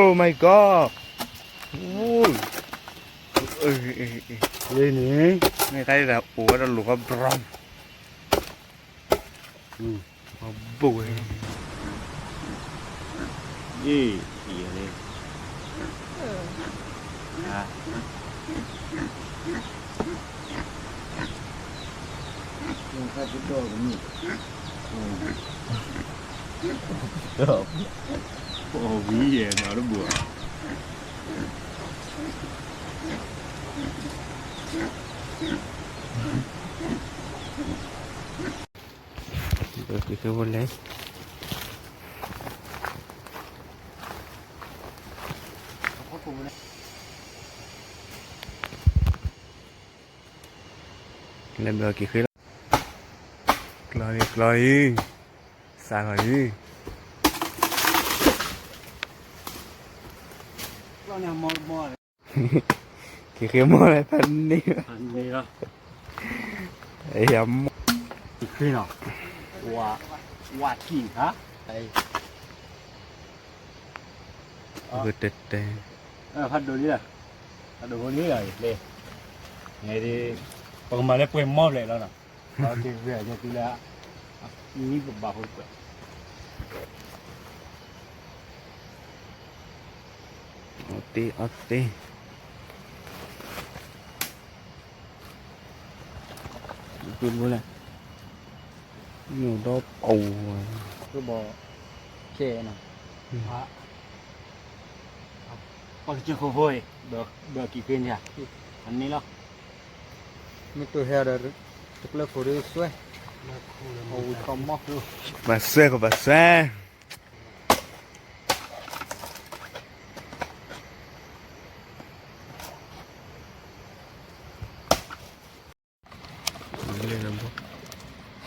Oh my god. လၢန့ၣ် မ့ၢ်တၢ်ဒ်တၢ်အိၣ်ဝဲဒီးလိာ်ဃီ brown. ဘိၣ်ဝဲ အ့ၣ် အံၤန့ၣ် ဝံၤယဲၢ်နီၤတဘူၣ် က့ၤဃ့ဖိလဲၣ် လဲၤဘျီက့ၤဃ့လီၤ ကျီၤလံ ကျီၤလံ စးထီၣ်လံ က့ၤဃ့မီၢ်လၢဖးန့ၢ် ယၤမီၢ် ဃ့နီၤ ဝါကံၢ်ဟါ တဲတဲ ဖးဒိၣ်လံ ဖးဒိၣ်ဖိလံ လၢ ပကမၤလၢပှဲၤမီၢ်ဖျဲးလီၤနီၤ အီၤတ့ၢ်ဝဲၢ်ယဲၢ်တုၤလၢ နံၣ်ပဘၣ်ဖိတကွဲး အီၤတ့ၢ် အီၤတ့ၢ် ပ့ၤဘိလဲၣ် မ့ၢ်ဒီးပဝဲ ကဘီ ခဲနီၤ ပှၤကစၢၢ်ခိၣ်ဖိအံၤ ဘၣ်က့ၤဃ့န့ၣ် အန့ၣ်လီၤ မ့ၢ်တိၢ်ဟဲဒီး တကျၢၤခိၣ်ဒ်စွဲ အဝံၤခီမီၢ် ဘၣ်စွဲခိၣ်ဘၣ်စွဲ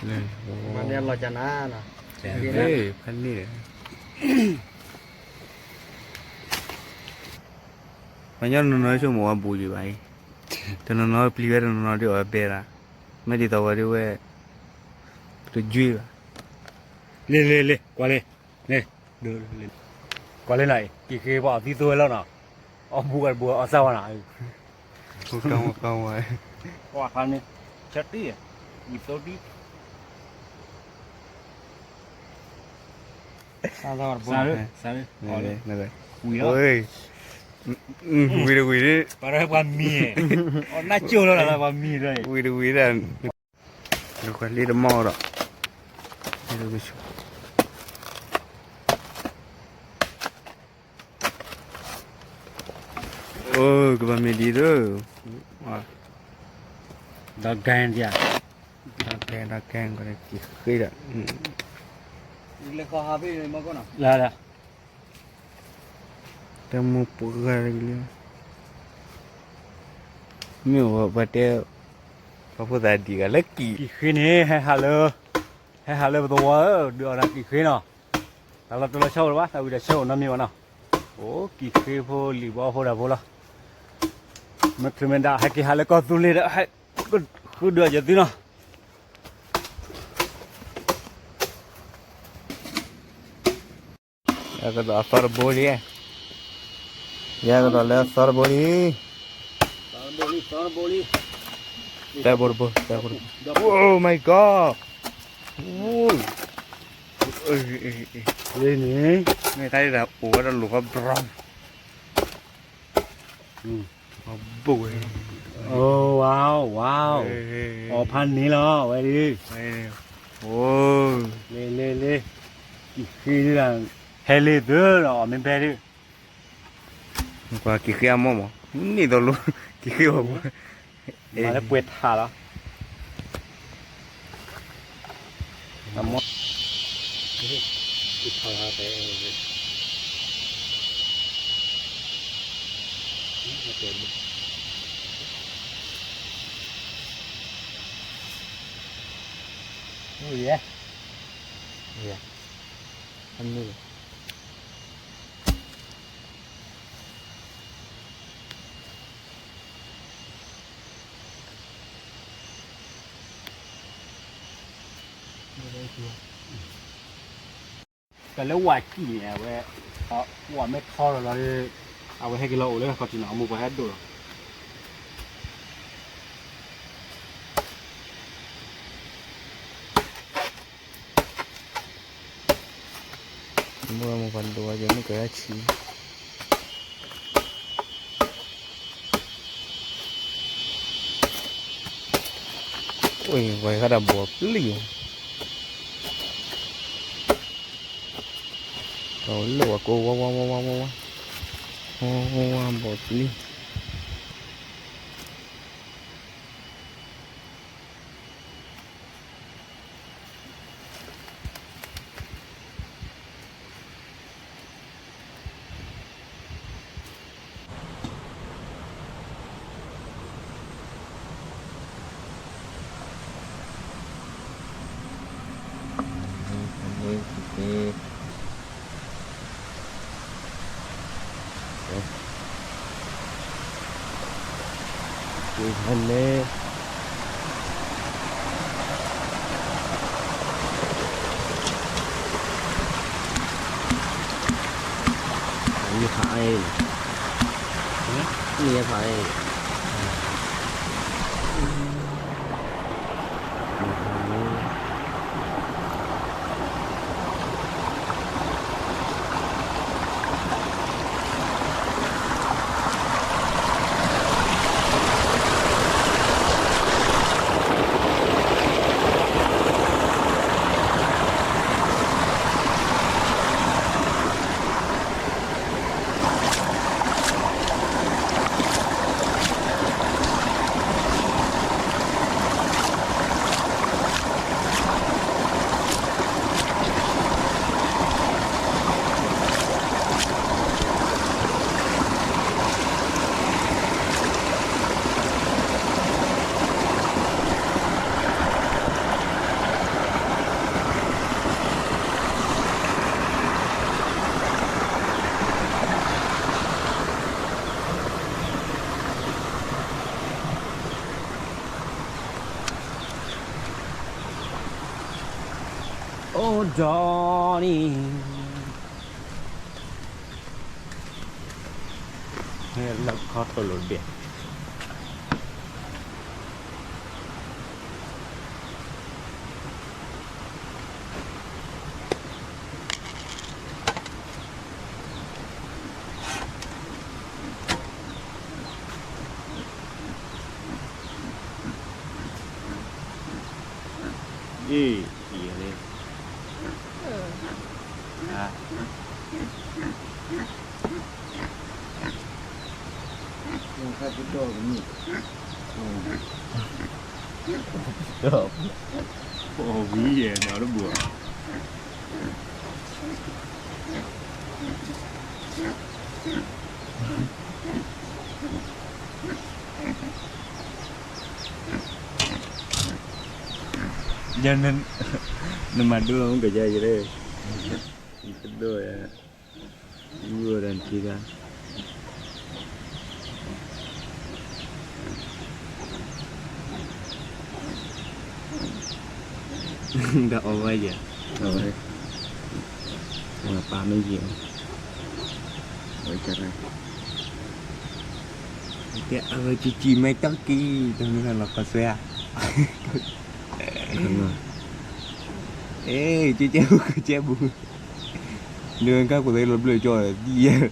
မၤန့ၢ်လီၤကနၤနီၤ ဖဲန့ၣ် ပှၤညီနီၤနီၤဆိကမိၣ်ဝဲဘူးယံၤဘၣ်အံၤ တနီၤနီၤပျံၤဝဲတနီၤနီၤဒ်အီၤဘဲဒၣ် မ့ၢ်ဒ်သိးဝဲဒ်ဝဲ တယွံဘၣ် လ့လ့လ့ ကွၢ်လ့ လ့ ကွၢ်လ့နီၤအံၤ က့ၤဃ့ပှၤအီၣ်သံသိဝဲလီၤနီၤ အီၣ်ဘူးဝဲတဘူးအီၣ်စၢ်ဝဲနီၤ ကဝဲ ကွၢ်ခါန့ၣ် ဆၢတံၢ် ဝံၤသိတံၢ် စၢ်လၢ စၢ်လၢ ဝံၤလီၤ ဝံၤတဝံၤ ပှၤမံၤ အီၣ်နၢ်ကၠိလီၤလၢပှၤမံၤ ဝံၤတဝံၤဒၣ် လၢကွၢ်လ့တမီၢ်ဒီး အိ ကဘၣ်မ့ၢ်ဒ်သိး ဒီးကဲဒ် ဒီးကဲ ဒီးကဲ က့ၤဃ့ဒီး လၢ လၢ တၢ်မူပှၤဂၤလၢ မ့ၢ်ဝဲပှၤတဲ ပှၤဖိသၣ်ဒံးဂၤလၢကံၣ် ကံၣ်ဃ့န့ၣ် ဟဲဟးလၢ ဟဲဟးလၢပသဝီဧၢ ဒုးအီၣ်တၢ်ကံၣ်ဃ့နီၤ တၢ်လီၤတိၢ်လီၤဆီအိၣ်လၢၤဘၣ် တၢ်ဝံၤတၢ်ဆၢအိၣ်နီတမံၤဘၣ်နီၤ အိ ကံၣ်ဃ့ဖိလံာ်ဘီဖိဒၣ်ဖိလီၤ မ့ၢ်ချုးမ့ၢ်ဒၣ် ဟဲက့ၤဟးလၢကီၢ်သူလ့ၤဒီး ဟဲ ဃုဒုးအီၣ်ယသုနီၤ ယကဒီးအသီတဘိလံ ယကဒီးလၢအသီတဘိလံ တဘိတဘိ တဘိတဘိ Oh my god လၢန့ၣ် မ့ၢ်တၢ်ဒ်တၢ်အိၣ်ဝဲဒီးလိာ်ဃီ brown ဘိၣ်ဝဲ ဝါ ဝါ အီၤဖးန့ၣ်လီၤ ဝဲဒၣ် အိ လ့လ့လ့ ကံၣ်ဃ့ဒ် ဟဲလ့သၢဒီး အီၤမ့ၢ်ဖဲဒၣ် ကွၢ်ကံၣ်ဃ့အမိၢ်မး န့ၣ်သိးလိ ကံၣ်ဃ့အမိၢ် မၤလၢပှဲၤထးလီၤ အမိၢ် ကံၣ်ထးလီၤ တၢ်လၢဝၤကံၣ်န့ၣ် အဝဲ ဝဲမ့ၢ်ထီလီၤလီၤဒီး အဝဲဟဲက့ၤလီၤအိၣ်လၢခီၣ်ထံးနီၤ အမိၢ်ပှၢ်ဟဲဒိၣ်လီၤ. မိၢ်မိၢ်ပှၢ်ဒိၣ်ဝဲ ယမ့ၢ်ကဲဆံး ဝဲဃါဒၣ်ဘီၣ်ပျံၤ, လၢဝဲကိးဝါဝါဝါဝါဝါ, ဝါဝါဝါဘီၣ်ပျံၤ. အိၣ်ဒီးန့ၣ် ဟဲလၢခီတိၢ်လိာ်ဒဲး အ့ၣ် အံၤန့ၣ် ဝံၤယဲၢ်န့ၣ် အီၤတဘူၣ် ယဲ နမၤဒိလီၤမုၢ်ကယဲၢ်ယဲၢ်, ယတဒိ, ယအိၣ်ဒီးနထံဂၤ ဒီးအီၣ်ဝဲယဲၢ်, အဝဲ ပၢ်မ့ၢ်ယံာ်, အဝဲ အဝဲကၠံၣ်မ့ၢ်တၢ်ကံၣ် တမ့ၢ်လီၤကီၢ်စဲဧါ, အ့ ကၠံၣ်ကၠဲဘူး ကၠံၣ်ကၠဲဘူး, ဒုးကါကူၣ်သ့လီၤဘျၢၣ်ကၠီဒ်ယဲၢ်,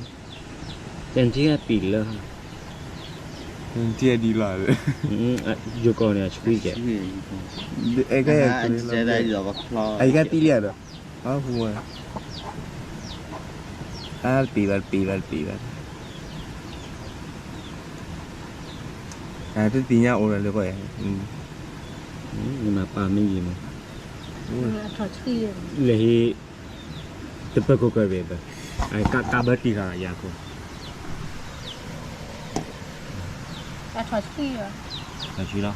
တၢ်ထံၣ်ပံၤလၢ ထံၣ်ဒ်လီၤ, ယိၤကီၢ်န့ၣ် အဆှံကဲ, အဲ အယကါတံၢ်လံဒီး, အပူၤ, အပံၤဘၣ် ပံၤဘၣ် ပံၤဘၣ်, တသ့ၣ်ညါအိၣ်ဒီးလၢကီၢ်, နမၤပၢ်မ့ၢ်ယံာ်မး, လၢဟံၣ် တပၢၢ်ခိၣ်ကၢၢ်ဘ့ၣ်ဘၣ်, ကးဘၢတံၢ်ဃာ်ယၤခိၣ်, ထီၣ်ဆံလီၤ,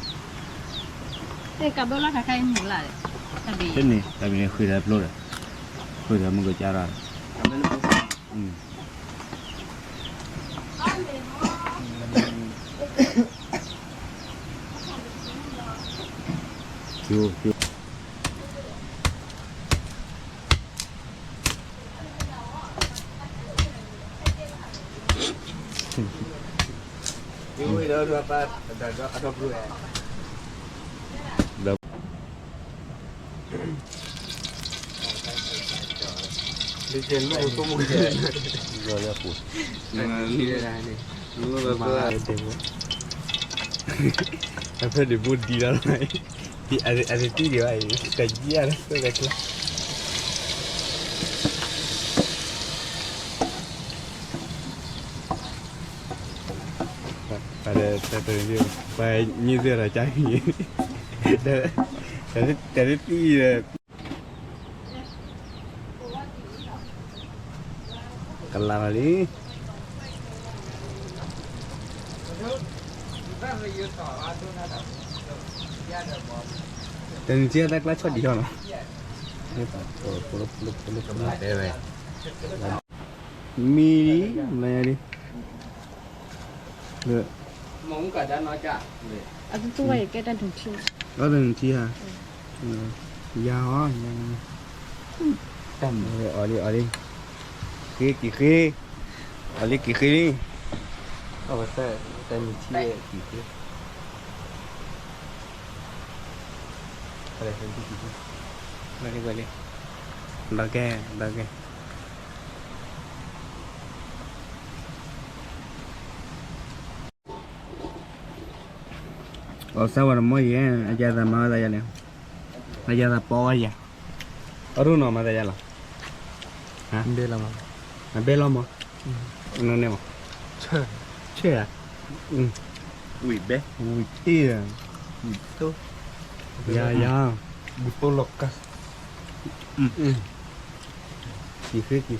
တန့ၣ် တၢ်မ့ၢ်န့ၣ်ဃ့ၢ်ဒီးဖျိဒီး, ဃ့ၢ်ဒီးမုၢ်ကစၢ်ဒီး, ကၠိ ကၠိ ကၠိ ဒီး လၢကဲလိၣ်သိမူကဲ ဒီးလၢပူၤ မၤလၢဒဲးဘိ အဖဲဒဲးဘိဒံလီၤ အတတံၢ်ဒံးဘၣ်အံၤ ကယံၤအါလၢဖဲလဲၣ်ကျါ ပှၤညံသ့ၣ်ဒီးကါ တၢ်တတံၢ်ဒီး ကလၤလီၤလံ တနံၤကဲတၢ်ကျါဆီၣ်ဒံးထီၣ်နီၤ မံလံ မၤညါလံ အတူတူပါ ကဲတၢ်ဒုးထီၣ် အီၣ်တနံၤထံၣ်ဧါ ယၤဟီ အီၣ်လံ အီၣ်လံ ဃ့က့ၤဃ့ အီၣ်လံက့ၤဃ့လံ အဝဲတၢ်နံၤထံၣ်က့ၤဃ့ ဝဲလံ ဒီးကဲ ဒီးကဲ အီၣ်စၢ်ဝဲတမီၢ်ယဲ အယၤသးမၤဝဲသးယၤန့ၣ် အယၤသးပီဝဲယၤ အရူၢ်နီၤမၤသးယၤလီၤ ဘဲလီၤမး အဘဲလီၤမး နန့ၣ်မး ဆဲး ဆဲးဧါ ဝံၤဘဲ ဝံၤတ့ၢ် ဝံၤတိၢ် ယၤယၤ ဝံၤတိၢ်လီၤကါ က့ၤဃ့က့ၤဃ့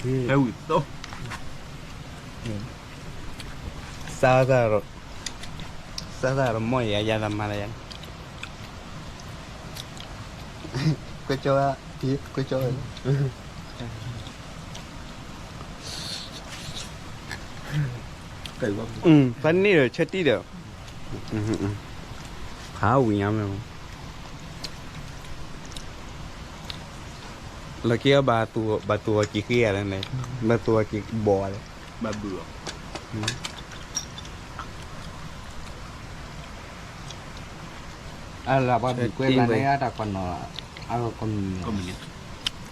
ဟဲဝံၤတိၢ် စၢ်သး စၢ်သးတမီၢ်ယဲ အယၤသးမၤသးယၤန့ၣ် ကွဲကၠီ ကွဲကၠီ ဖဲန့ၣ်ဒီး ဆၢတံၢ်ဒီး ဖးဝံၤညါမ့ၢ် လၢက့ၤအီၤ ဘၣ်သူအီၤက့ၤဃ့ဧါလဲၣ်, ဘၣ်သူအီၤက့ၤဘီဧါလဲၣ်, ဘၣ်ဘုးအီၤ, အလၢပှၤဘုးကွဲးလၢန့ၣ် အတၢ်ကွၢ်နီၤ, အကီၢ်မုၢ်န့ၣ်,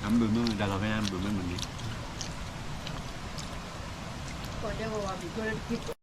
အဘုးမ့ၢ်တၢ်လီၤဖဲန့ၣ် ဘုးမ့ၢ်မုၢ်န့ၣ်